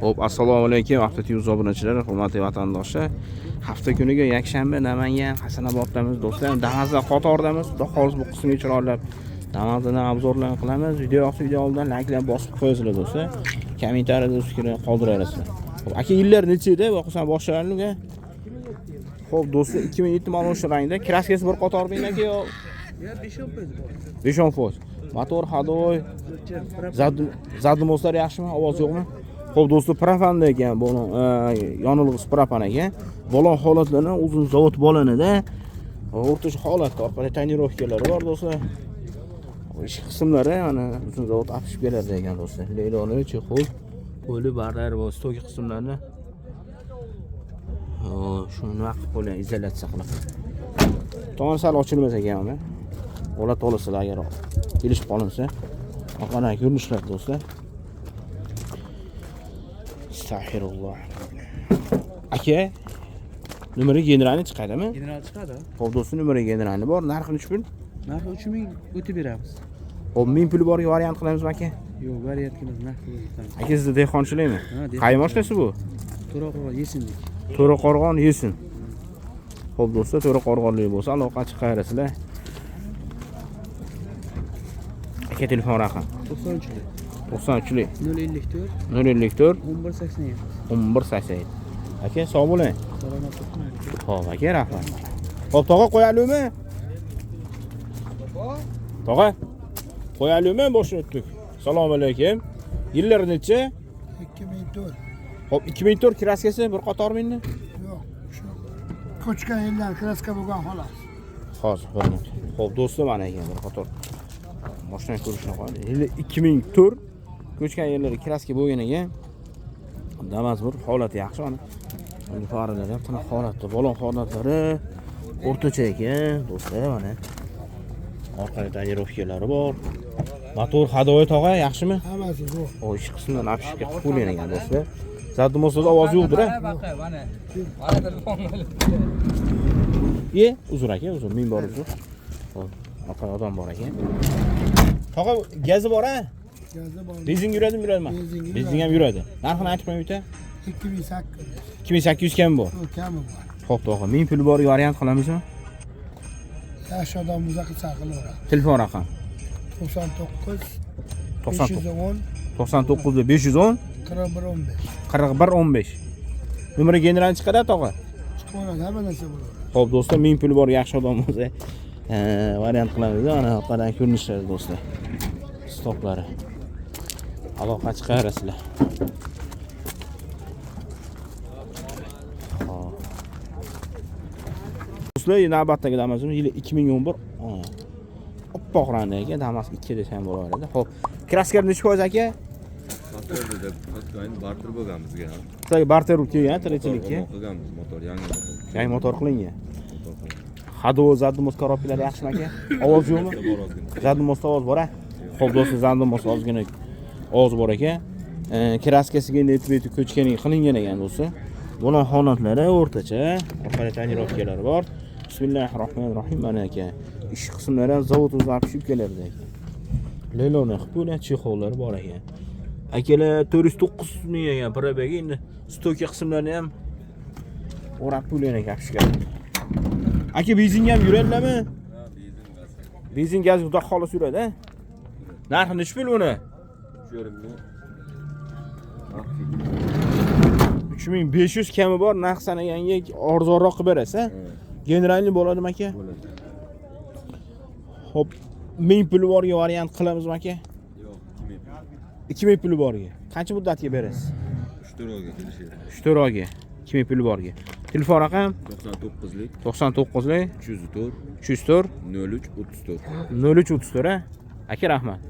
Xo'p, assalomu alaykum Avto TV obunachilari, hurmatli vatandoshlar. Hafta kuniga yakshanba Namangan Hasanoboddamiz do'stlar. Damazda qotordamiz. Xudo xohlasa bu qismga chiroylab Damazdan обзор larni qilamiz. Video yoqsa video oldidan layklar bosib qo'yasizlar do'stlar. Kommentariyada o'z fikrini qoldirasizlar. Xo'p, aka yillar necha edi? Boqsam boshlaylik. Xo'p, do'stlar, 2007 mana rangda. Краска si bir qator aka yo Ya 5-10% bor. 5-10%. Motor ходовой заднемост lar yaxshimi? Ovoz yo'qmi? Xo'p, do'stlar, propanda ekan, buni yonilg'isi propan ekan. Balon holatlarini uzun zavod balonida o'rtacha holatda orqada тонировка lari bor do'stlar. Eshik qismlari mana uzun zavod обшивка larda ekan do'stlar. Leyloni, чехол, qo'li barlari bor, стойка qismlarini shuni nima qilib qo'ygan, izolyatsiya qilib. Tomon sal ochilmas ekan uni. Holat olasizlar agar kelishib qolinsa. Orqadan ko'rinishlar do'stlar. Astag'firulloh. Aka, номери генеральный chiqadimi? General chiqadi. Xo'p, do'stlar, номери генеральный bor. Narxi nechi pul? Narxi 3000 o'tib beramiz. Xo'p, 1000 puli borga variant qilamizmi aka? Yo'q, variant qilamiz, narx qo'yamiz. Aka, sizda dehqonchilikmi? Ha, dehqonchilik. Qay mashinasi bu? To'raqo'rg'on Yesinlik. To'raqo'rg'on Yesin. Xo'p, do'stlar, To'raqo'rg'onlik bo'lsa aloqa chiqarasizlar. Aka, telefon raqam 93lik 93lik 054 054 1187. 1187. Aka, sog' bo'ling. Salomat bo'lsin. Xo'p, aka, rahmat. Xo'p, tog'a qo'yalimi? Tog'a qo'yalimi? Boshini o'tdik. Assalomu alaykum. Yillar necha? 2004. Xo'p, 2004 краска si bir qatormi endi? Yo'q, shu ko'chgan yillar краска bo'lgan xolos. Hozir bir minut. Xo'p, do'stlar, mana ekan bir qator. Mashina ko'rishni qoldi. Yili 2004 ko'chgan yerlari краска bo'lgan ekan. Damas bir holati yaxshi mana. Endi faralar ham tiniq holatda, balon holatlari o'rtacha ekan, do'stlar, mana. Orqada тонировка lari bor. Motor ходовой tog'a yaxshimi? Hammasi yo'q. O ish qismidan обшивка qilib qo'yilgan ekan do'stlar. Задний мост da ovoz yo'qdir a? Mana. Mana telefon. Ye, uzr aka, uzr, ming bor uzr. Xo'p, orqada odam bor ekan. Tog'a, gazi bor a? Gazi bor. Benzin yuradimi, yuradimi? Benzin yuradi. Benzin ham yuradi. Narxini aytib qo'ying bitta. 2800. 2800 kam bor. U kami bor. Xo'p, tog'a, 1000 pul bor variant qilamizmi? Yaxshi odam bo'lsa qilsa qilaveradi. Telefon raqam 99 99 510 99 510 41 15. 41 15. Номери генерал chiqadi tog'a. Chiqaveradi, hamma narsa bo'laveradi. Xo'p, do'stlar, 1000 pul bor yaxshi odam bo'lsa, variant qilamiz. Mana orqadan ko'rinishlari do'stlar. Stoplari. Aloqa chiqarasizlar. Xo'p. Do'stlar, navbatdagi Damasimiz yili 2011. Oppoq rangda ekan, Damas 2 desa ham bo'laveradi. Xo'p, краска nechi foiz aka? Motorda deb endi barter bo'lgan bizga ham. Sizlarga barter urib kelgan tirikchilikka. Motor qilganmiz, motor, yangi motor. Yangi motor qilingan. Motor qilingan. Ходовой задний мост коробка lari yaxshimi aka? Ovoz yo'qmi? Bor ozgina. Задний мост da ovoz bor a? Xo'p, do'stlar, задний мост ozgina ovoz bor ekan. Краска siga endi etib ko'chganligi qilingan ekan do'stlar. Buning holatlari o'rtacha, orqada тонировка lari bor. Bismillahir rohmanir rohim mana aka. Ish qismlari ham zavod o'zi обшивка larda ekan. Leloni qilib qo'ygan чехол lari bor ekan. Akalar 409 ming ekan пробег i endi стойка qismlarini ham o'rab qo'ygan ekan обшивка. Aka benzinga ham yuradilarmi? Benzin gaz xudo xohlasa yuradi, a? Narxi nechi pul buni? 3,5 ming. 3500 kami bor, narx sanaganga arzonroq qilib berasiz, a? Генеральный bo'ladimi aka? Bo'ladi. Xo'p, 1000 puli borga variant qilamizmi aka? Yo'q, 2000. 2000 puli borga. Qancha muddatga berasiz? 3-4 oyga kelishadi. 3-4 oyga. 2000 puli borga. Telefon raqam 99lik 99lik 304 304 03 34. 03 34 a? Aka rahmat.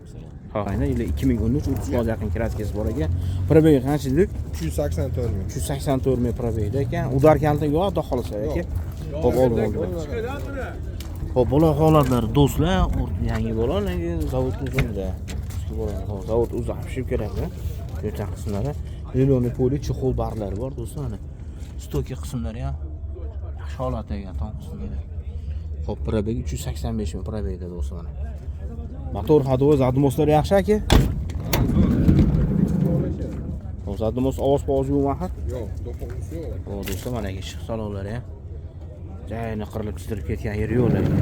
Xo'p, endi yili 2013 30% yaqin краска si bor ekan. Пробег i qancha dedik? 384 ming. 384 ming пробег da ekan. Удар kalta yo'q, xudo xohlasa aka. Xo'p, oldim, oldim. Xo'p, balon holatlari do'stlar, yangi balon, lekin zavod o'zida. Eski balon, xo'p, zavod o'zi обшивка lari, cho'ntak qismlari, Лилоны poli, чехол barlari bor do'stlar, mana. Стойка qismlari ham yaxshi holatda ekan, tom qismida. Xo'p, пробег 385 ming пробег da do'stlar mana. Motor ходовой задний мост lari yaxshi aka. Xo'p, Zadimos ovoz povoz yo'qmi axir? Yo'q, do'qimiz yo'q. O do'stlar, mana eshik salonlari ham jayini qirilib chizdirib ketgan yeri yo'q lekin.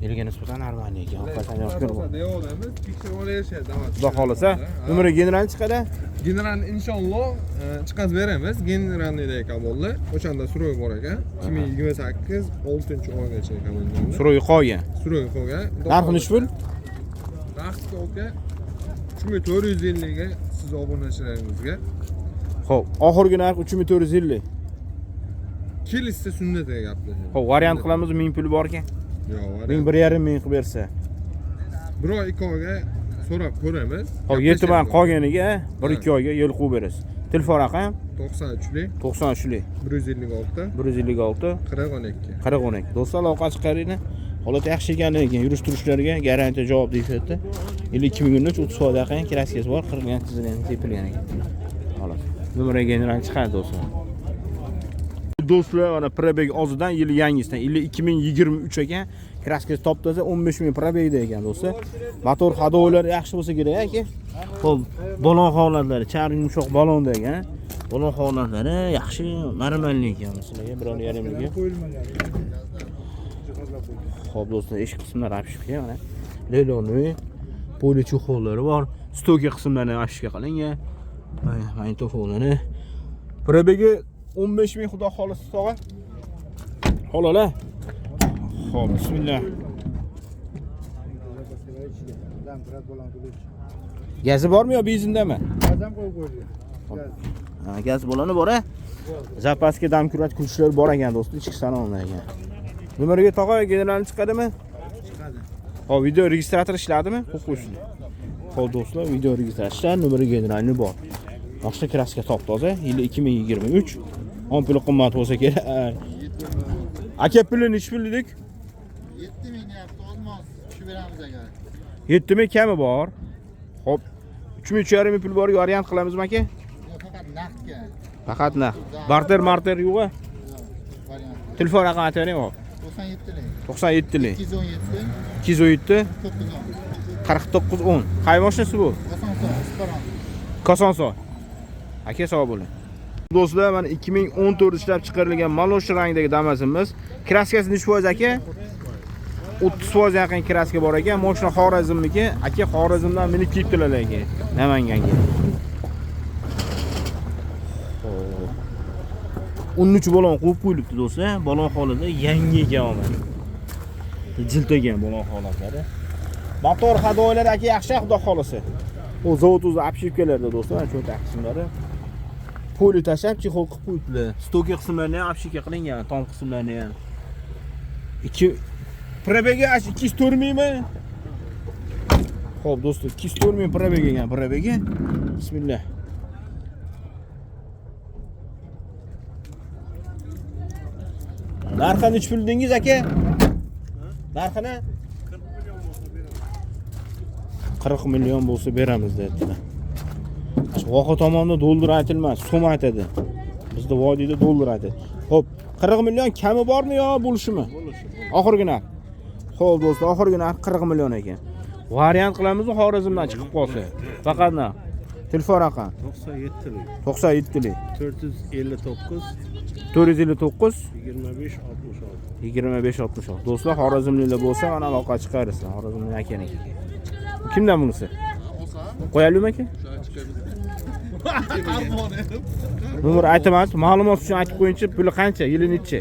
Yilga nisbatan normalniy ekan. Orqasidan yoshlar bor. Deyolamiz, tekshirib olayotgan. Xudo xolasa, numeri general chiqadi. General inshaalloh chiqazib beramiz. Generalniyda ekan bo'ldi. O'shanda surov bor ekan. 2028 6-oygacha ekan bo'lgan. Surovi qolgan. Surov qolgan. Narxi nechi pul? Narxi aka 3450 ga siz obunachilaringizga. Xo'p, oxirgi narx 3450. Kelishsa sunnatga gaplashamiz. Xo'p, variant qilamiz, 1000 puli bor ekan. Yo'q, variant. 1000 1,5 ming qilib bersa. Bir oy 2 oyga so'rab ko'ramiz. Xo'p, yetim ham qolganiga 1-2 oyga yo'l qo'yib berasiz. Telefon raqam 93lik 93lik 156 156 40 12. 40 12. Do'stlar, aloqa chiqaringlar. Holat yaxshi ekan lekin yurish turishlariga garantiya javob deyishyapti. Yil 2013 30 yaqin kraskasi bor, qirilgan, chizilgan, tepilgan ekan. Holat. Numera general chiqadi do'stlar. Do'stlar, mana probeg ozidan yili yangisidan yili 2023 ekan. Kraskasi top-toza 15 ming probegda ekan do'stlar. Motor ходовойлari yaxshi bo'lsa kerak aka. Xo'p, balon holatlari, charm yumshoq balonda ekan. Balon holatlari yaxshi, normalniy ekan. Sizlarga 1.5 mingga. Xo'p do'stlar, eshik qismlari обшивка mana. Leloni, poli chuxollari bor. Stoki qismlari обшивка qilingan. Mana magnitofonlari. Probegi 15 ming xudo xolisa tog'a. Halol. Xo'p, bismillah. Gazi bormi yo benzindami? Gaz ham qo'yib qo'yilgan. Ha, gaz baloni bor a? Zapaska damkurat kulishlar bor ekan do'stlar, ichki salonda ekan. Numeriga tog'a generalni chiqadimi? Chiqadi. Xo'p, video registrator ishladimi? Qo'yib qo'ysin. Xo'p do'stlar, video registrator ishladi, numeri generalni bor. Mashina kraska top-toza, yili 2023. 10 puli qimmat bo'lsa kerak. Aka puli nechi pul dedik? 7 ming deyapti, olmos tushib beramiz agar. 7 ming kami bor. Xo'p, 3,5 ming pul bor, variant qilamizmi aka? Yo'q, faqat naqdga. Faqat naqd. Barter marter yo'q a? Variant. Telefon raqami aytib bering, hop. 97lik. 97lik 217 217 910. 49 10. Qay mashinasi bu? Kosonsoy, Isparon. Kosonsoy. Aka sog' bo'ling. Do'stlar, mana 2014 ishlab chiqarilgan malosh rangdagi Damas'imiz. Kraskasi nechi foiz aka? 30% yaqin kraska bor ekan. Mashina Xorazmniki. Aka Xorazmdan minib kelibdilar aka Namanganga. Xo'p. 13 balon qo'yib qo'yilibdi do'stlar. Balon holida yangi ekan mana. Jilt ekan balon holatlari. Motor hadoylari aka yaxshi, xudo xolasa. U zavod o'zi обшивkalarda do'stlar, mana cho'ntak qismlari. Poli tashlab chexol qilib qo'yibdilar. Stoki qismlarini ham обшивка qilingan, tom qismlarini ham. 2 probegi 204 mingmi? Xo'p do'stlar, 204 ming probeg ekan, probegi. Bismillah. Narxi nechi pul dedingiz aka? Narxini 40 million bo'lsa beramiz deyaptilar. Voha tomonda dollar aytilmas, so'm aytadi. Bizda vodiyda dollar aytadi. Xo'p, 40 million kami bormi yo bo'lishimi? Oxirgi narx. Xo'p do'stlar, oxirgi narx 40 million ekan. Variant qilamizmi Xorazmdan chiqib qolsa? Faqat narx. Telefon raqam 97lik 97lik 459 459 25 66. 25 66. Do'stlar, Xorazmliklar bo'lsa, mana aloqa chiqarsizlar. Xorazmlik akaniki. Kimdan bunisi? Qo'yaylikmi aka? Nomer aytaman, ma'lumot uchun aytib qo'yingchi, puli qancha, yili nechi?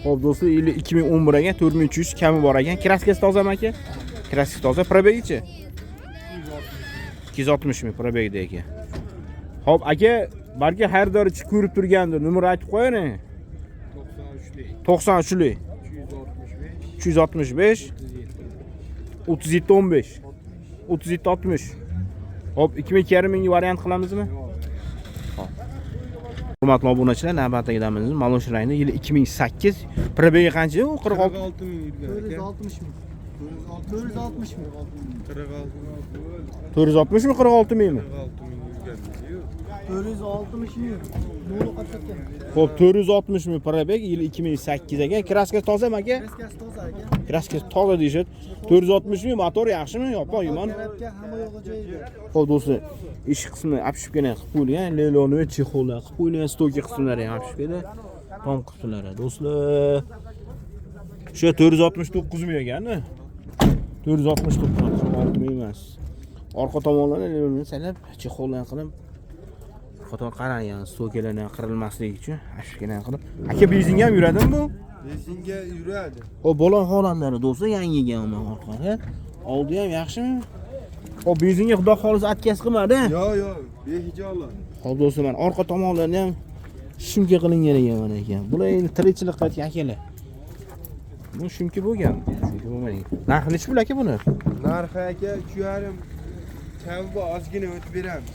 Xo'p, do'stlar, yili 2011 ekan, 4300 kami bor ekan. Kraskasi tozami aka? Kraskasi toza, probegichi? 260 ming probegda ekan. Xo'p, aka, balki xaridor ichi ko'rib turgandir. Nomer aytib qo'ying. 93lik 93lik 365 365 37 15 37 60. Xo'p, 2,5 mingga variant qilamizmi? Xo'p. Hurmatli obunachilar, navbatdagi damimiz Malosh rangda yili 2008. Probegi qancha? U 46 46 ming yurgan aka. 460 ming. 460 ming. 46 460 mi 46 mingmi? 46 ming yurgan deydi-yu. 460 ming. Yo'li qatlatgan. Xo'p, 460 ming probeg yili 2008 ekan. Kraskasi tozami aka? Kraskasi toza aka. Kraskasi toza deyishadi. 460 ming motor yaxshimi? Yopo, yomon. Korobka hamma yo'g'i joyida. Xo'p do'stlar, eshik qismi обшивка ni qilib qo'yilgan, leloni va чехол lar qilib qo'yilgan, стойка qismlari ham обшивка da, tom qismlari. Do'stlar, o'sha 469 ming ekan-da. 469 46 ming emas. Orqa tomonlari leloni salab чехол lar qilib orqa tomon qarang, стойка larni qirilmasligi uchun обшивка ni qilib. Aka, benzinga ham yuradimi bu? Benzinga yuradi. Xo'p, balon holatlari do'stlar yangi ekan orqada. Oldi ham yaxshimi? Xo'p, benzinga xudo xohlasa отказ qilmadi. Yo'q, yo'q, behijolat. Xo'p do'stlar, mana orqa tomonlarini ham шумка qilingan ekan mana ekan. Bular endi tirikchilik qilayotgan akalar. Bu шумка bo'lgan. Шумка bo'lmagan. Narxi nechi pul aka buni? Narxi aka 3,5 kami bor, ozgina o'tib beramiz.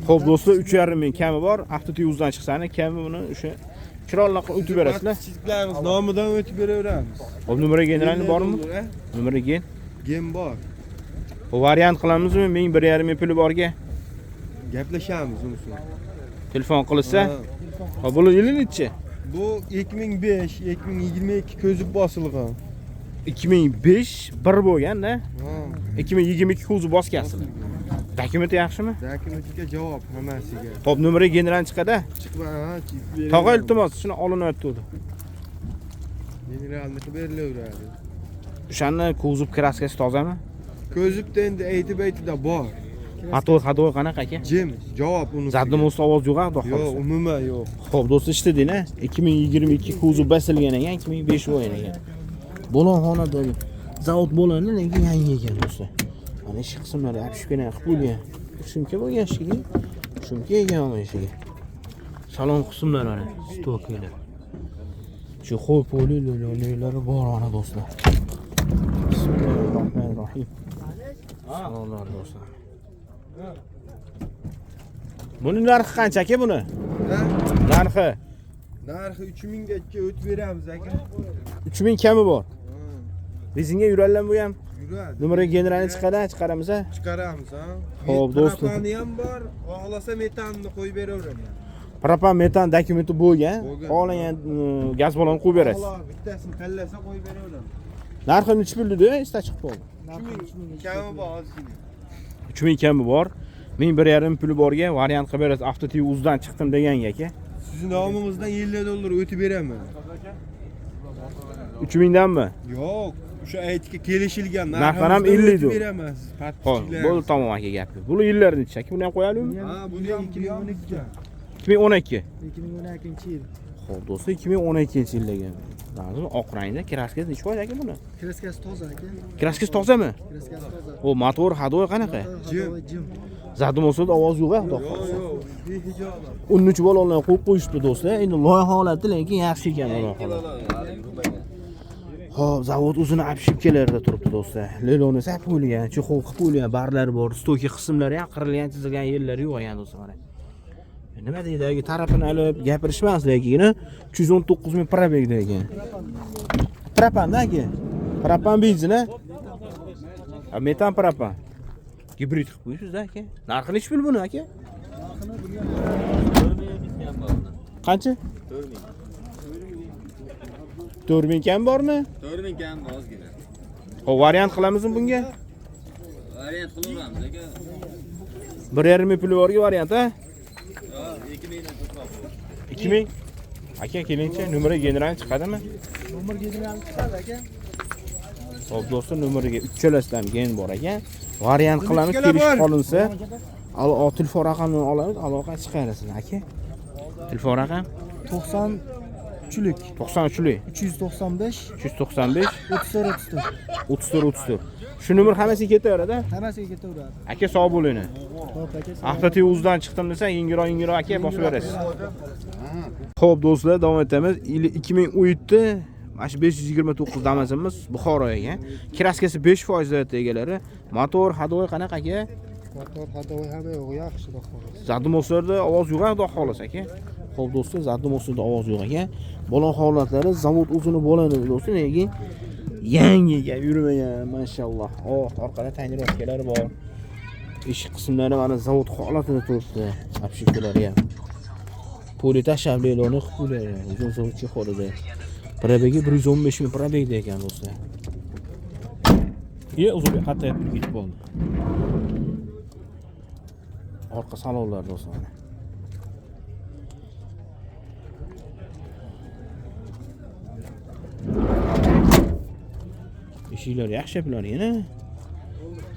Xo'p do'stlar, 3,5 ming kami bor. Avtotiyuzdan chiqsani kami buni o'sha chiroyli qilib o'tib berasizlar. Chiziklarimiz nomidan o'tib beraveramiz. Xo'p, номер генеральный bormi? Номер ген. Gen bor. Bu variant qilamizmi? 1000 1,5 ming puli borga. Gaplashamiz unisini. Telefon qilsa. Xo'p, buni yili nechi? Bu 2005, 2022 ko'zib bosilgan. 2005 bir bo'lgan-da. Ha. 2022 kuzov bosgansizlar. Dokumenti yaxshimi? Dokumentiga javob hammasiga. Xo'p, номер генеральный chiqadi. Chiqma, ha, chiqib Tog'a, iltimos, shuni olinyapti. Генеральный qilib berilaveradi. O'shani kuzov краска si tozami? Ko'zibda endi aytib aytida bor. Motor ходовой qanaqa aka? Jim, javob uni. Задний мост ovoz yo'q, xudo Yo'q, xohlasa. Umuman yo'q. Xo'p, do'stlar, eshitding a? 2022 kuzov bosilgan ekan, 2005 bo'lgan ekan. Balon xonadagi zavod bo'ladi, lekin yangi ekan do'stlar. Mana eshik qismlari обшивка qilib qo'yilgan. Шумка bo'lgan eshigi. Шумка ekan mana eshigi. Salon qismlari mana, стойка lar. Чехол poli lelonlari bor ana do'stlar. Bismillahirrohmanirrohim. Salonlar do'stlar. Buni narxi qancha aka buni? Ha? Narxi Narxi 3000 gacha o'tib beramiz aka. 3000 kami bor. Benzinga yuradilar bu ham. Yuradi. Номер генеральный chiqadi, chiqaramiz a? Chiqaramiz, ha. Xo'p, do'stlar. Propani ham bor, xohlasa metanni qo'yib beraveraman. Propan metan dokumenti bo'lgan. Bo'lgan. Xohlagan gaz baloni qo'yib berasiz. Xohla bittasini tanlasa qo'yib beraveraman. Narxi nechi pul dedi? Esda chiqib qoldi. 3000 kami bor ozgina. 3000 kami bor. 1000 1,5 puli borga variant qilib berasiz. Avtotv uzdan chiqdim deganga aka. Sizni nomingizdan 50 dollar o'tib beraman. 3000 danmi? Yo'q, o'sha aytga kelishilgan Narxdan ham narximizdan 50 o'tib dollar. beraman siz Xo'p, подписчик lar. bo'ldi, tamom aka, gap yo'q. Buni yillari nechi aka? Buni ham qo'yaylikmi? Ha, buni ham 2012. 2012. 2012 yil. Xo'p, do'stlar, 2012-yildagi. Lazim oq rangda краска si nechi foiz aka buni? Краска si toza aka. Краска si tozami? Краска si toza. O motor ходовой qanaqa? Jim. Jim. Задний мост ida ovoz yo'q, xudo Yo'q, xohlasa. yo'q, behijolat. 13 balonlarni qo'yib qo'yishibdi do'stlar. Endi loy holati lekin yaxshi ekan xudo xohlasa. Xo'p, zavod o'zini обшивка larida turibdi do'stlar. Leloni sap qo'yilgan, чехол qilib qo'yilgan, barlari bor, стойка qismlari ham qirilgan, chizilgan yerlari yo'q ekan do'stlar mana. Nima deydi, aka, tarafini olib gapirishmas, lekin 319 ming пробег da ekan. Propanda aka. Propan benzin a? Ha, metan propan. Gibrid qilib qo'yibsiz aka. Narxi nechi pul buni aka? Qancha? 4000 kam bormi? 4000 kam ozgina. Xo'p, variant qilamizmi bunga? Variant qilaveramiz aka. 1,5 ming puli borga variant a? Yo'q, 2000 dan ko'proq. 2000. Aka, kelingchi, номер генеральный chiqadimi? Номер генеральный chiqadi aka. Xo'p, do'stlar, nomeriga uchalasidan ham gen bor ekan. Variant qilamiz, Ikkala kelishib bor. qolinsa, telefon raqamini olamiz, aloqa chiqarasizlar aka. Telefon raqam 93lik 93lik 395 395 34 34. 34 34. Shu nomer hammasiga ketaveradi. Hammasiga ketaveradi. Aka, sog' bo'ling. Xo'p aka. Avtotv uzdan chiqdim desa, yengilroq yengilroq aka bosib berasiz. Xo'p do'stlar, davom etamiz. Yili 2017 mana shu 529 Damasimiz Buxoro ekan. Краска si 5% deyapti egalari. Motor, ходовой qanaqa aka? Motor ходовой hamma yo'g'i yaxshi, xudo xohlasa. Задний мост larda ovoz yo'q, xudo xohlasa aka. Xo'p do'stlar, задний мост larda ovoz yo'q ekan. Balon holatlari zavod o'zini bo'ladi do'stlar, lekin yangi ekan, yurmagan, mashalloh. Oh, orqada тонировка lari bor. Eshik qismlari mana zavod holatida turibdi. Обшивка lari ham. Puli tashlab leloni qilib qo'ygan, uzun заводчик holida. Пробег i 115 ming пробег da ekan do'stlar. Iye, uzun qattiq ketib qoldi. Orqa salonlar do'stlar mana. Eshiklar yaxshi yana.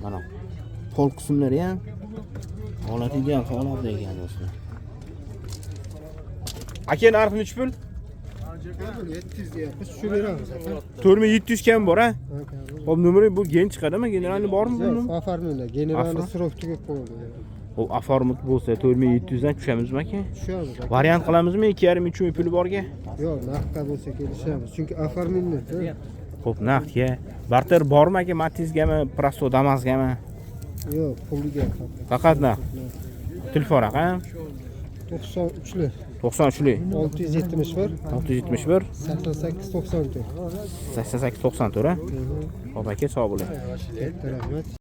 Mana pol qismlari ham holati ideal holatda ekan do'stlar. Aka, narxi nechi pul? 700 deyapmiz, tushib beramiz aka. 4700 kam bor a? Hop, nomeri bu gen chiqadimi? Generalni bormi buni? Оформлен, generalni Afa? Срок tugab qoldi. Hop, оформить bo'lsa 4700 dan tushamizmi aka? Tushamiz aka. Variant qilamizmi? 2,5 3 ming puli borga? Yo'q, naqdga bo'lsa kelishamiz. Chunki оформлен. Xo'p, naqdga. Barter bormi aka? Matizgami, Prosto Damasgami? Yo'q, pulga faqat. Faqat naqd. Telefon raqam 93lik 93lik 671 671 88 94. 88 94 a? Hop aka, sog' bo'ling. Katta rahmat.